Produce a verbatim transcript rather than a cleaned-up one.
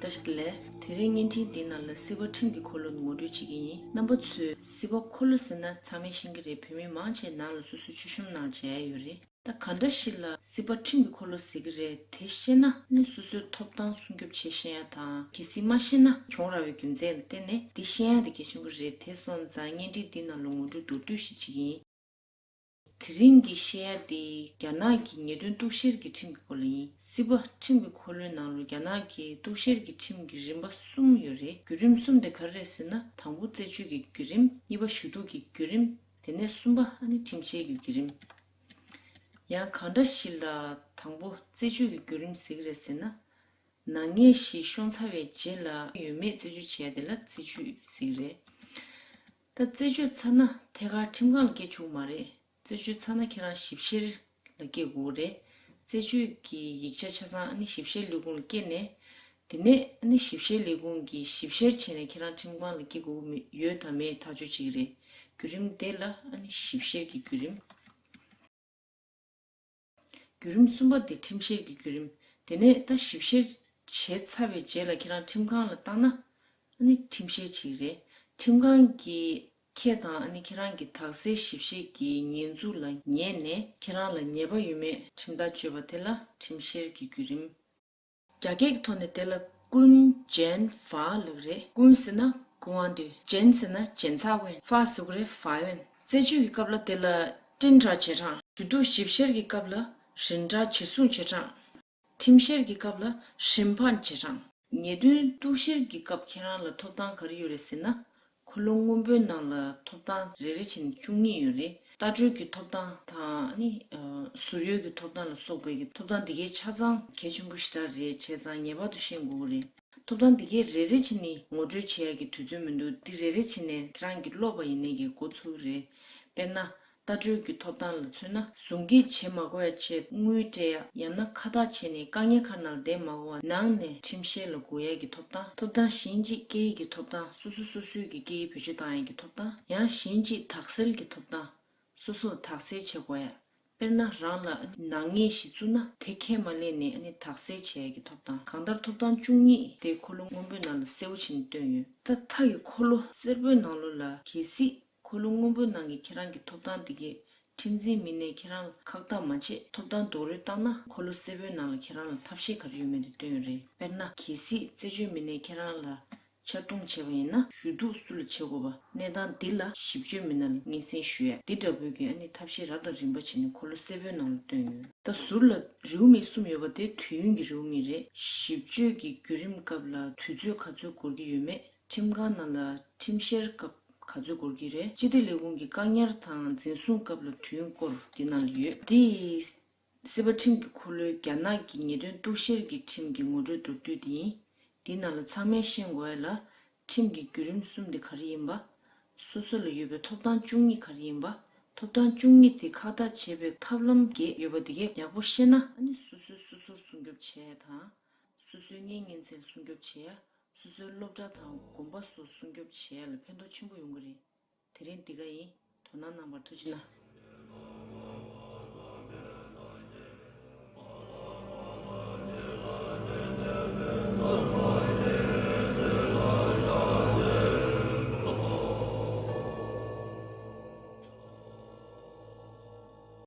བཀྲ་ཤིས་བདེ་ལེགས། དེ་རིང་བརྙན་འཕྲིན་འདིའི་ནང་ལ་སྲིད་པ་ཁྲིམས་ཀྱི་འཁོར་ལོ་ངོ་སྤྲོད་བྱེད་ཀྱི་ཡིན། རྣམ་པ་ཚོས་སྲིད་པ་འཁོར་ལོ་ཟེར་ན་ཚང་མས་ཤེས་ཀྱི་རེད། བོད་མི་མང་ཆེ་ནང་ལ་སོ་སོའི་ཆོས་གཞུང་ནང་མཇལ་ཡ་ཡོད་རེད། ད་ག་འདྲ་ཞིག་ལ་སྲིད་པ་ཁྲིམས་ཀྱི་འཁོར་ལོ་ཟེར་གྱི་རེད། དེ་ཤེས་ན་ནི་སོ་སོའི་ཐོབ་ཐང་སྲུང་སྐྱོབ་བྱེད་ཤེས་ཡ་དང་། གལ་སྲིད་མ་ཤེས་ན་གྱོང་རག་པའི་རྒྱུ་མཚན་ལ་བརྟེན་ནས་འདི་ཤེས་ཡ་དེ་གལ་ཆེན་པོ་རེད། དེ་སོང་ཙང་བརྙན་འཕྲིན་འདིའི་ནང་ལ་ངོ་སྤྲོད་མདོར་བསྡུས་ཤིག་བྱེད་ཀྱི་ཡིན། དེ་རིང་གི་བཤད་ཡ་དེ་རྒྱ་ནག་གི་ཉེས་དོན་གཏུག་བཤེར་གྱི་ཁྲིམས་ཀྱི་སྐོར་ལ་ཡིན། སྲིད་པ་ཁྲིམས་ཀྱི་འཁོར་ལོའི་ནང་ལ་རྒྱ་ནག་གི་གཏུག་བཤེར་གྱི་ཁྲིམས་ཀྱི་རིམ་པ་གསུམ་ཡོད་རེད། བརྒྱུད་རིམ་གསུམ་དེ་ག་རེ་རེད་ཟེར་ན། དང་པོ་རྩད་གཅོད་ཀྱི་བརྒྱུད་རིམ། གཉིས་པ་ཞུ་གཏུག་གི་བརྒྱུད་རིམ། དེ་ནས་གསུམ་པ་ཨ་ནི་ཁྲིམས་བཤེར་གྱི་བརྒྱུད་རིམ། ཡང་གང་འདྲ་ཞིག་ལ་དང་པོ་རྩད་གཅོད་ཀྱི་བརྒྱུད་རིམ་ཟེར་གྱི་རེད་ཟེར་ན། ནག་ཉེས་ཤིག་ཤོང་ཚར་བའི་རྗེས་ལ་ཡོད་མེད་རྩད་གཅོད་བྱས་དེ་ལ་རྩད་གཅོད་ཟེར་གྱི་རེད། ད་རྩད་གཅོད་ཚར་ན་ཐད་ཀར་ཁྲིམས་ཁང་ལ་སྐྱེལ་ཆོག་མ་རེད། རྩད་གཅོད་ཚར་ན་ཁྱེད་རང་ཞིབ་བཤེར་ལ་སྐྱེལ་དགོས་རེད། རྩད་གཅོད་ཀྱི་ཡིག་ཆ་ཆ་ཚང་ཨ་ནི་ཞིབ་བཤེར་ལས་ཁུངས་ལ་སྐྱེལ་ནས། དེ་ནས་ཨ་ནི་ཞིབ་བཤེར་ལས་ཁུངས་ཀྱིས་ཞིབ་བཤེར་བྱས་ནས་ཁྱེད་རང་ཁྲིམས་ཁང་ལ་སྐྱེལ་དགོས་ཀྱི་ཡོད་དམ་མེད་ཐག་གཅོད་བྱེད་ཀྱི་རེད། བརྒྱུད་རིམ་དེ་ལ་ཨ་ནི་ཞིབ་བཤེར་གྱི་བརྒྱུད་རིམ། བརྒྱུད་རིམ་གསུམ་པ་དེ་ཁྲིམས་བཤེར་གྱི་བརྒྱུད་རིམ། དེ་ནས་ད་ཞིབ་བཤེར་བྱས་ཚར་བའི་རྗེས་ལ་ཁྱེད་རང་ཁྲིམས་ཁང་ལ་བཏང་ན་ཨ་ནི་ཁྲིམས་བཤེར་བྱེད་ཀྱི་རེད། ཁྲིམས་ཁང་གིས་ཁྱེད་དང་ཨ་ནི་ཁྱེད་རང་གི་དག་སེལ་ཞིབ་བཤེར་གྱི་ཉེས་འཛུགས་ལ་ཉན་ནས་ཁྱེད་རང་ལ་ཉེས་པ་ཡོད་མེད་ཁྲིམས་ཐག་གཅོད་པ་དེ་ལ་ཁྲིམས་བཤེར་གྱི་བརྒྱུད་རིམ། རྒྱ་སྐད་ཀྱི་ཐོག་ནས་དེ་ལ་ཀུན་ཇན་ཧྥ་ལབ་རེད། ཀུན་ཟེར་ན་ཀུན་དབང་འདུས། ཇན་ཟེར་ན་ཇན་ཚ་ཝན། ཧྥ་ཟེར་གྱི་རེད། ཧྥ་ཝན། རྩད་གཅོད་ཀྱི་སྐབས་ལ་དེ་ལ་ཏིན་ཁྲ་ཇེ་ཁྲང་། ཞུ་གཏུག་ཞིབ་བཤེར་གྱི་སྐབས་ལ་རིན་ཁྲ་ཇེ་སུང་ཇེ་ཁྲང་། ཁྲིམས་བཤེར་གྱི་སྐབས་ལ་ཧྲིན་ཕན་ཇེ་ཁྲང་། ཉེས་དོན་གཏུག་བཤེར་གྱི་སྐབས་ཁྱེད་རང་ལ་ཐོབ་ཐང་ག་རེ་ཡོད་རེད་ཟེར་ན། འཁོར་ལོ་སྔོན་པོའི་ནང་ལ་ཐོབ་ཐང་རེ་རེ་བྱས་ནས་བཅུ་གཉིས་ཡོད་རེད། ལྟ་གྲོལ་གྱི་ཐོབ་ཐང་དང་ནི། ཨ། ཟུར་གཡོལ་གྱི་ཐོབ་ཐང་ལ་སོགས་པའི་གི་ཐོབ་ཐང་འདི་གའི་ཆ་ཚང་གལ་ཆེན་པོ་ཞེ་དྲག་རེད། བྱས་ཙང་ངེས་པར་དུ་ཤེས་དགོས་ཀྱི་རེད། ཐོབ་ཐང་འདི་གའི་རེ་རེ་བྱས་ནས་ངོ་སྤྲོད་བྱེད་ཡག་གི་དུས་ཚོད་མི་འདུག་འདི་རེ་རེ་བྱས་ནས་ཁྱེད་རང་གིས་ཀློག་པ་ཡིན་ནའི་གི་འགོ་ཚུགས་ཀྱི་རེད། དཔེར་ན། ལྟ་གྲོལ་གྱི་ཐོབ་ཐང་ལ་མཚོན་ན། ཟུང་འབྲེལ་བྱེད་མ་དགོས་ཡ་ཆེད་དངུལ་སྤྲད་ཡ། ཡང་ན་ཁ་བཏགས་བྱས་ནས་དཀའ་ངལ་ཁག་ནང་བསྡད་མ་དགོས་པ། ནང་ནས་ཁྲིམས་བཤེར་ལ་སྒུག་ཡ་གི་ཐོབ་ཐང་། ཐོབ་ཐང་གཞན་གཅིག་སྐད་ཡིག་གི་ཐོབ་ཐང་། སོ་སོ་སོ་སོའི་གི་སྐད་ཡིག་བེད་སྤྱོད་བཏང་ཡ་གི་ཐོབ་ཐང་། ཡང་གཞན་གཅིག་དག་སེལ་གྱི་ཐོབ་ཐང་། སོ་སོར་དག་སེལ་བྱེད་དགོས་ཡ། དཔེར་ན་རང་ལ་ནག་ཉེས་ཤིག་བཙུགས་ན་དེ་ཁས་མ་ལེན་ནས་ཨ་ནི་དག་སེལ་བྱེད་ཡ་གི་ཐོབ་ཐང་། གང་ལྟར་ཐོབ་ཐང་བཅུ་གཉིས་དེ་འཁོར་ལོ་སྔོན་པོའི་ནང་ལ་གསལ་པོ་བྱས་ནས་བཏོན་ཡོད། ད་མཐའ་གི་འཁོར་ལོ་སེར་པོའི་ནང་ལོགས་ལ་གལ་སྲིད། འཁོར་ལོ་སྔོན་པོའི་ནང་གི་ཁྱེད་རང་གི་ཐོབ་ཐང་འདི་གས་ཁྲིམས་འཛིན་མི་སྣས་ཁྱེད་རང་ལ་ཁག་ཐེག་མ་བྱེད། ཐོབ་ཐང་རྡོག་རོལ་བཏང་ན། འཁོར་ལོ་སེར་པོའི་ནང་ལ་ཁྱེད་རང་ལ་ཐབས་ཤེས་ག་རེ་ཡོད་མེད་དེ་བཏོན་ཡོད་རེད། དཔེར་ན། གལ་སྲིད་རྩད་གཅོད་མི་སྣས་ཁྱེད་རང་ལ་ཕྱིར་གཏོང་བྱས་པ་ཡིན་ན། ཞུ་གཏུག་སུ་ལ་བྱེད་དགོས་པ། གནས་སྟངས་འདི་ལ་ཞིབ་དཔྱོད་མི་སྣ་ལ་སྙན་སེང་ཞུ་ཡ། འདི་འདྲ་པོའི་གི་ཨ་ནི་ཐབས་ཤེས་རབ་དང་རིམ་པ་བྱས་ནས་འཁོར་ལོ་སེར་པོའི་ནང་ལ་བཏོན་ཡོད། ད་ཟུར་ལ་རེའུ་མིག་གསུམ་ཡོད་པ་དེ་དུས་ཡུན་གྱི་རེའུ་མིག་རེད། ཞིབ་དཔྱོད་ཀྱི་བརྒྱུད་རིམ་སྐབས་ལ་དུས་ཚོད་ག་ཚོད་འགོར་གྱི་ཡོད་མེད། ཁྲིམས་ཁང་ནང་ལ་ཁྲིམས་བཤེར་སྐབས་ག་ཚོད་འགོར་གྱི་རེད། སྤྱི་བདེ་ལས་ཁུངས་ཀྱི་བཀག་ཉར་དང་འཛིན་བཟུང་སྐབས་ལ་དུས་ཡུན་སྐོར་འདི་ནང་ལ་ཡོད། འདི་སྲིད་པ་ཁྲིམས་ཀྱི་འཁོར་ལོའི་རྒྱ་ནག་གི་ཉེས་དོན་གཏུག་བཤེར་གྱི་ཁྲིམས་ཀྱི་ངོ་སྤྲོད་མདོར་བསྡུས་འདི་ཡིན། འདི་ནང་ལ་ཚང་མས་ཤེས་དགོས་ཡ་ལ། ཁྲིམས་ཀྱི་བརྒྱུད་རིམ་གསུམ་དེ་ག་རེ་ཡིན་པ། སོ་སོ་ལ་ཡོད་པའི་ཐོབ་ཐང་བཅུ་གཉིས་ག་རེ་ཡིན་པ། ཐོབ་ཐང་བཅུ་གཉིས་དེ་ཁག་ཐེག་བྱེད་པའི་ཐབས་ལམ་བརྒྱད་ཡོད་པ་འདི་གས་ཡག་པོ་ཤེས་ན། ཨ་ནི་སོ་སོས་སོ་སོར་སྲུང་སྐྱོབ་བྱེད་ཡ་དང་། སོ་སོའི་གཉེན་ཉེ་ཚན་སྲུང་སྐྱོབ་བྱེད་ཡ། སོ་སོའི་སློབ་གྲྭ་དང་དགོན་པ་སོགས་སྲུང་སྐྱོབ་བྱེད་ཡ་ལ་ཕན་ཐོགས་ཆེན་པོ་ཡོང་གི་རེད། དེ་རིང་འདི་ག་ཡིན། དོ་སྣང་གནང་བར་ཐུགས་རྗེ་གནང་།